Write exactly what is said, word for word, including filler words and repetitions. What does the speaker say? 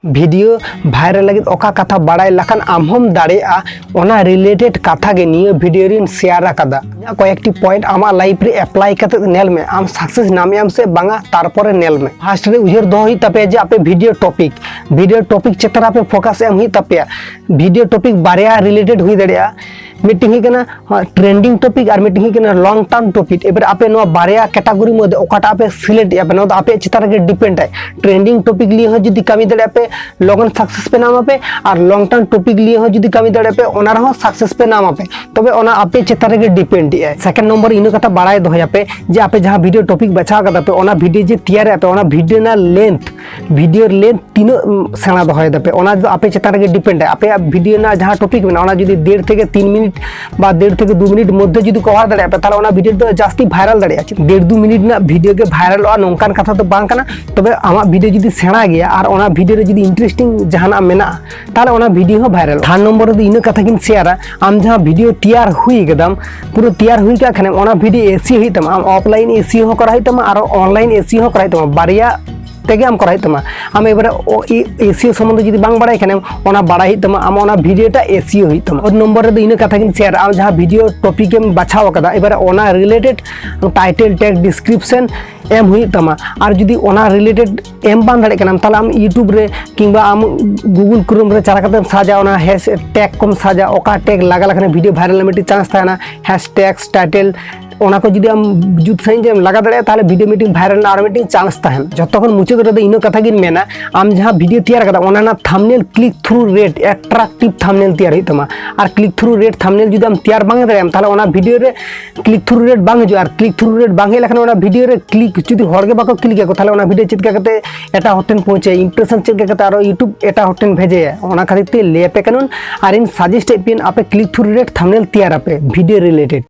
Video viral ᱞᱟᱹᱜᱤᱫ ᱚᱠᱟ ᱠᱟᱛᱷᱟ ᱵᱟᱲᱟᱭ ᱞᱮᱠᱷᱟᱱ ᱟᱢ ᱦᱚᱸᱢ ᱫᱟᱲᱮᱭᱟᱜᱼᱟ, ᱚᱱᱟ ᱨᱤᱞᱮᱴᱮᱰ ᱠᱟᱛᱷᱟ ᱜᱮ ᱱᱤᱭᱟᱹ ᱵᱷᱤᱰᱤᱭᱳ ᱨᱤᱧ ᱥᱮᱭᱟᱨ ᱟᱠᱟᱫᱟ᱾ ᱤᱧᱟᱹᱜ ᱠᱚᱭᱮᱠᱴᱤ ᱯᱚᱭᱮᱱᱴ ᱟᱢᱟᱜ ᱞᱟᱭᱤᱯᱷ ᱨᱮ ᱮᱯᱞᱟᱭ ᱠᱟᱛᱮ ᱧᱮᱞ ᱢᱮ, ᱟᱢ ᱥᱟᱠᱥᱮᱥ ᱧᱟᱢᱮᱜ ᱟᱢ ᱥᱮ ᱵᱟᱝᱟ, ᱛᱟᱨᱯᱚᱨᱮ ᱧᱮᱞ ᱢᱮ᱾ ᱯᱷᱟᱥᱴ ᱨᱮ ᱩᱭᱦᱟᱹᱨ ᱫᱚᱦᱚ ᱦᱩᱭᱩᱜ ᱛᱟᱯᱮᱭᱟ ᱡᱮ ᱟᱯᱮ ᱵᱷᱤᱰᱤᱭᱳ ᱴᱚᱯᱤᱠ, ᱵᱷᱤᱰᱤᱭᱳ ᱴᱚᱯᱤᱠ ᱪᱮᱛᱟᱱ ᱨᱮ ᱟᱯᱮ ᱯᱷᱳᱠᱟᱥ ᱮᱢ ᱦᱩᱭᱩᱜ ᱛᱟᱯᱮᱭᱟ᱾ ᱵᱷᱤᱰᱤᱭᱳ ᱴᱚᱯᱤᱠ ᱵᱟᱨᱭᱟ ᱨᱤᱞᱮᱴᱮᱰ ᱦᱩᱭ ᱫᱟᱲᱮᱭᱟᱜᱼᱟ᱾ ᱢᱤᱫᱴᱮᱱ ᱦᱩᱭᱩᱜ ᱠᱟᱱᱟ ᱴᱨᱮᱱᱰᱤᱝ ᱴᱚᱯᱤᱠ ᱟᱨ ᱢᱤᱫᱴᱮᱱ ᱦᱩᱭᱩᱜ ᱠᱟᱱᱟ ᱞᱚᱝ ᱴᱟᱨᱢ ᱴᱚᱯᱤᱠ᱾ ᱮᱵᱟᱨ ᱟᱯᱮ ᱱᱚᱣᱟ ᱵᱟᱨᱭᱟ ᱠᱮᱴᱟᱜᱚᱨᱤ ᱢᱚᱫᱽᱫᱷᱮ ᱚᱠᱟᱴᱟᱜ ᱟᱯᱮ ᱥᱤᱞᱮᱠᱴ ᱮᱫᱼᱟ ᱯᱮ, ᱱᱚᱣᱟ ᱫᱚ ᱟᱯᱮᱭᱟᱜ ᱪᱮᱛᱟᱱ ᱨᱮᱜᱮ ᱰᱤᱯᱮᱱᱰ ᱟᱭ᱾ ᱴᱨᱮᱱᱰᱤᱝ ᱴᱚᱯᱤᱠ ᱞᱤᱭᱮ ᱦᱚᱸ ᱡᱩᱫᱤ ᱠᱟᱹᱢᱤ ᱫᱟᱲᱮᱭᱟᱜᱼᱟ ᱯᱮ, ᱞᱚᱜᱚᱱ ᱥᱟᱠᱥᱮᱥ ᱯᱮ ᱧᱟᱢᱟ ᱯᱮ, ᱟᱨ ᱞᱚᱝ ᱴᱟᱨᱢ ᱴᱚᱯᱤᱠ ᱞᱤᱭᱮ ᱦᱚᱸ ᱡᱩᱫᱤ ᱠᱟᱹᱢᱤ ᱫᱟᱲᱮᱭᱟᱜᱼᱟ ᱯᱮ, ᱚᱱᱟ ᱨᱮᱦᱚᱸ ᱥᱟᱠᱥᱮᱥ ᱯᱮ ᱧᱟᱢᱟ ᱯᱮ᱾ ᱛᱚᱵᱮ ᱚᱱᱟ ᱟᱯᱮ ᱪᱮᱛᱟᱱ ᱨᱮᱜᱮ ᱰᱤᱯᱮᱱᱰ ᱮᱫ ᱟᱭ᱾ ᱥᱮᱠᱮᱱᱰ ᱱᱚᱢᱵᱚᱨ ᱤᱱᱟᱹ ᱠᱟᱛᱷᱟ ᱵᱟᱲᱟᱭ ᱫᱚᱦᱚᱭᱟᱯᱮ ᱡᱮ ᱟᱯᱮ ᱡᱟᱦᱟᱸ ᱵᱷᱤᱰᱤᱭᱳ ᱴᱚᱯᱤᱠ ᱵᱟᱪᱷᱟᱣ ᱠᱟᱫᱟ ᱯᱮ, ᱚᱱᱟ ᱵᱷᱤᱰᱤᱭᱳ ᱡᱮ ᱛᱮᱭᱟᱨᱮᱫᱼᱟ ᱯᱮ, ᱚᱱᱟ ᱵᱷᱤᱰᱤᱭᱳ ᱨᱮᱱᱟᱜ ᱞᱮᱱᱛᱷ, ᱵᱷᱤᱰᱤᱭᱳ ᱞᱮᱱᱛᱷ ᱛᱤᱱᱟᱹᱜ, ᱩᱢ, ᱥᱮᱬᱟ ᱫᱚᱦᱚᱭ ᱫᱟᱯᱮ, ᱚᱱᱟ ᱫᱚ ᱟᱯᱮ ᱪᱮᱛᱟᱱ ᱨᱮᱜᱮ ᱰᱤᱯᱮᱱᱰ ᱟᱭ᱾ ᱟᱯᱮᱭᱟᱜ ᱵᱷᱤᱰᱤᱭᱳ ᱨᱮᱱᱟᱜ ᱡᱟᱦᱟᱸ ᱴᱚᱯᱤᱠ ᱢᱮᱱᱟᱜᱼᱟ, ᱚᱱᱟ ᱡᱩᱫᱤ ᱰᱮᱲ ᱛᱷᱮᱠᱮ ᱛᱤᱱ ᱢᱤᱱᱤᱴ ᱵᱟ ᱰᱮᱲ ᱛᱷᱮᱠᱮ ᱫᱩ ᱢᱤᱱᱤᱴ ᱢᱚᱫᱽᱫᱷᱮ ᱡᱩᱫᱤ ᱠᱚᱵᱷᱟᱨ ᱫᱟᱲᱮᱭᱟᱜᱼᱟ ᱯᱮ, ᱛᱟᱦᱚᱞᱮ ᱚᱱᱟ ᱵᱷᱤᱰᱤᱭᱳ ᱫᱚ ᱡᱟᱹᱥᱛᱤ ᱵᱷᱟᱭᱨᱟᱞ ᱫᱟᱲᱮᱭᱟᱜᱼᱟ᱾ ᱰᱮᱲ ᱫᱩ ᱢᱤᱱᱤᱴ ᱨᱮᱱᱟᱜ ᱵᱷᱤᱰᱤᱭᱳ ᱜᱮ ᱵᱷᱟᱭᱨᱟᱞᱚᱜᱼᱟ ᱱᱚᱝᱠᱟᱱ ᱠᱟᱛᱷᱟ ᱫᱚ ᱵᱟᱝ ᱠᱟᱱᱟ᱾ ᱛᱚᱵᱮ ᱟᱢᱟᱜ ᱵᱷᱤᱰᱤᱭᱳ ᱡᱩᱫᱤ ᱥᱮᱬᱟ ᱜᱮᱭᱟ ᱟᱨ ᱚᱱᱟ ᱵᱷᱤᱰᱤᱭᱳ ᱨᱮ ᱡᱩᱫᱤ ᱤᱱᱴᱟᱨᱮᱥᱴᱤᱝ ᱡᱟᱦᱟᱱᱟᱜ ᱢᱮᱱᱟᱜᱼᱟ, ᱛᱟᱦᱚᱞᱮ ᱚᱱᱟ ᱵᱷᱤᱰᱤᱭᱳ ᱦᱚᱸ ᱵᱷᱟᱭᱨᱟᱞ᱾ ᱛᱷᱟᱨᱰ ᱱᱚᱢᱵᱚᱨ ᱨᱮᱫᱚ ᱤᱱᱟᱹ ᱠᱟᱛᱷᱟ ᱜᱤᱧ ᱥᱮᱭᱟᱨᱟ, ᱟᱢ ᱡᱟᱦᱟᱸ ᱵᱷᱤᱰᱤᱭᱳ ᱛᱮᱭᱟᱨ ᱦᱩᱭ ᱠᱟᱫᱟᱢ, ᱯᱩᱨᱟᱹ ᱛᱮᱭᱟᱨ ᱦᱩᱭ ᱠᱟᱜ ᱠᱷᱟᱱᱮᱢ, ᱚᱱᱟ ᱵᱷᱤᱰᱤᱭᱳ ᱮᱥᱤ ᱦᱩᱭᱩᱜ ᱛᱟᱢᱟ᱾ ᱟᱢ ᱚᱯᱷᱞᱟᱭᱤᱱ ᱮᱥᱤ ᱦᱚᱸ ᱠᱚᱨᱟᱣ ᱦᱩᱭᱩᱜ ᱛᱟᱢᱟ ᱟᱨ ᱚᱱᱞᱟᱭᱤᱱ ᱮᱥᱤ ᱦᱚᱸ ᱠᱚᱨᱟᱣ ᱦᱩᱭᱩᱜ ᱛᱟᱢᱟ, ᱵᱟᱨᱭᱟ ᱛᱮᱜᱮ ᱟᱢ ᱠᱚᱨᱟᱣ ᱦᱩᱭᱩᱜ ᱛᱟᱢᱟ᱾ ᱟᱢ ᱮᱵᱟᱨᱮ ᱮᱥᱤ ᱥᱚᱢᱵᱚᱱᱫᱷᱮ ᱡᱩᱫᱤ ᱵᱟᱝ ᱵᱟᱲᱟᱭ ᱠᱷᱟᱱᱮᱢ, ᱚᱱᱟ ᱵᱟᱲᱟᱭ ᱦᱩᱭᱩᱜ ᱛᱟᱢᱟ, ᱟᱢ ᱚᱱᱟ ᱵᱷᱤᱰᱤᱭᱳ ᱴᱟᱜ ᱮᱥᱤ ᱦᱩᱭᱩᱜ ᱛᱟᱢᱟ᱾ ᱯᱷᱳᱨ ᱱᱚᱢᱵᱚᱨ ᱨᱮᱫᱚ ᱤᱱᱟᱹ ᱠᱟᱛᱷᱟ ᱜᱤᱧ ᱥᱮᱭᱟᱨᱟ, ᱟᱢ ᱡᱟᱦᱟᱸ ᱵᱷᱤᱰᱤᱭᱳ ᱴᱚᱯᱤᱠ ᱮᱢ ᱵᱟᱪᱷᱟᱣ ᱠᱟᱫᱟ, ᱮᱵᱟᱨᱮ ᱚᱱᱟ ᱨᱤᱞᱮᱴᱮᱰ ᱴᱟᱭᱴᱮᱞ ᱴᱮᱜᱽ ᱰᱤᱥᱠᱨᱤᱯᱥᱚᱱ ᱮᱢ ᱦᱩᱭᱩᱜ ᱛᱟᱢᱟ᱾ ᱟᱨ ᱡᱩᱫᱤ ᱚᱱᱟ ᱨᱤᱞᱮᱴᱮᱰ ᱮᱢ ᱵᱟᱝ ᱫᱟᱲᱮᱭᱟᱜ ᱠᱟᱱᱟᱢ, ᱛᱟᱦᱚᱞᱮ ᱟᱢ ᱤᱭᱩᱴᱩᱵᱽ ᱨᱮ ᱠᱤᱝᱵᱟ ᱟᱢ ᱜᱩᱜᱩᱞ ᱠᱨᱳᱢ ᱨᱮ ᱪᱟᱞᱟᱣ ᱠᱟᱛᱮᱢ ᱥᱟᱨᱪᱟ, ᱚᱱᱟ ᱦᱮᱥ ᱴᱮᱜᱽ ᱠᱚᱢ ᱥᱟᱨᱪᱟ, ᱚᱠᱟ ᱴᱮᱜᱽ ᱞᱟᱜᱟ ᱞᱮᱠᱷᱟᱱ ᱵᱷᱤᱰᱤᱭᱳ ᱵᱷᱟᱭᱨᱟᱞ ᱨᱮᱱᱟᱜ ᱢᱤᱫᱴᱤᱡ ᱪᱟᱱᱥ ᱛᱟᱦᱮᱱᱟ, ᱦᱮᱥ ᱴᱮᱜᱽ, ᱴᱟᱭᱴᱮᱞ, ᱚᱱᱟ ᱠᱚ ᱡᱩᱫᱤ ᱟᱢ ᱡᱩᱛ ᱥᱟᱺᱦᱤᱡ ᱮᱢ ᱞᱟᱜᱟ ᱫᱟᱲᱮᱭᱟᱜᱼᱟ, ᱛᱟᱦᱚᱞᱮ ᱵᱷᱤᱰᱤᱭᱳ ᱢᱤᱫᱴᱤᱡ ᱵᱷᱟᱭᱨᱟᱞ ᱨᱮᱱᱟᱜ ᱟᱨ ᱢᱤᱫᱴᱤᱡ ᱪᱟᱱᱥ ᱛᱟᱦᱮᱱᱟ᱾ ᱡᱚᱛᱚ ᱠᱷᱚᱱ ᱢᱩᱪᱟᱹᱫ ᱨᱮᱫᱚ ᱤᱱᱟᱹ ᱠᱟᱛᱷᱟ ᱜᱤᱧ ᱢᱮᱱᱟ, ᱟᱢ ᱡᱟᱦᱟᱸ ᱵᱷᱤᱰᱤᱭᱳ ᱛᱮᱭᱟᱨ ᱠᱟᱫᱟ, ᱚᱱᱟ ᱨᱮᱱᱟᱜ thumbnail click through rate attractive thumbnail ᱛᱮᱭᱟᱨ ᱦᱩᱭᱩᱜ ᱛᱟᱢᱟ᱾ ᱟᱨ ᱠᱞᱤᱠ ᱛᱷᱨᱩ ᱨᱮᱴ ᱛᱷᱟᱢᱵᱽᱱᱮᱞ ᱡᱩᱫᱤ ᱟᱢ ᱛᱮᱭᱟᱨ ᱵᱟᱝ ᱫᱟᱲᱮᱭᱟᱜᱼᱟᱢ, ᱛᱟᱦᱚᱞᱮ ᱚᱱᱟ ᱵᱷᱤᱰᱤᱭᱳ ᱨᱮ ᱠᱞᱤᱠ ᱛᱷᱨᱩ ᱨᱮᱴ ᱵᱟᱝ ᱦᱤᱡᱩᱜᱼᱟ᱾ ᱟᱨ ᱠᱞᱤᱠ ᱛᱷᱨᱩ ᱨᱮᱴ ᱵᱟᱝ ᱦᱮᱡ ᱞᱮᱠᱷᱟᱱ ᱚᱱᱟ ᱵᱷᱤᱰᱤᱭᱳ ᱨᱮ ᱠᱞᱤᱠ ᱡᱩᱫᱤ ᱦᱚᱲ ᱜᱮ ᱵᱟᱠᱚ ᱠᱞᱤᱠ ᱟᱠᱚ, ᱛᱟᱦᱚᱞᱮ ᱚᱱᱟ ᱵᱷᱤᱰᱤᱭᱳ ᱪᱮᱫ ᱞᱮᱠᱟ ᱠᱟᱛᱮ ᱮᱴᱟᱜ ᱦᱚᱲ ᱴᱷᱮᱱ ᱯᱳᱣᱪᱷᱟᱹᱜᱼᱟ, ᱤᱢᱯᱨᱮᱥᱚᱱ ᱪᱮᱫ ᱞᱮᱠᱟ ᱠᱟᱛᱮ ᱟᱨᱚ ᱤᱭᱩᱴᱩᱵᱽ ᱮᱴᱟᱜ ᱦᱚᱲ ᱴᱷᱮᱱ ᱵᱷᱮᱡᱟᱭᱟ? ᱚᱱᱟ ᱠᱷᱟᱹᱛᱤᱨ ᱛᱮ ᱞᱟᱹᱭ ᱟᱯᱮ ᱠᱟᱹᱱᱟᱹᱧ᱾ ᱟᱨ ᱤᱧ ᱥᱟᱡᱮᱥᱴ ᱮᱫ ᱯᱮᱭᱟᱹᱧ ᱟᱯᱮ ᱠᱞᱤᱠ ᱛᱷᱨᱩ ᱨᱮᱴ ᱛᱷᱟᱢᱵᱽᱱᱮᱞ ᱛᱮᱭᱟᱨ ᱟᱯᱮ ᱵᱷᱤᱰᱤᱭᱳ ᱨᱤᱞᱮᱴᱮᱰ᱾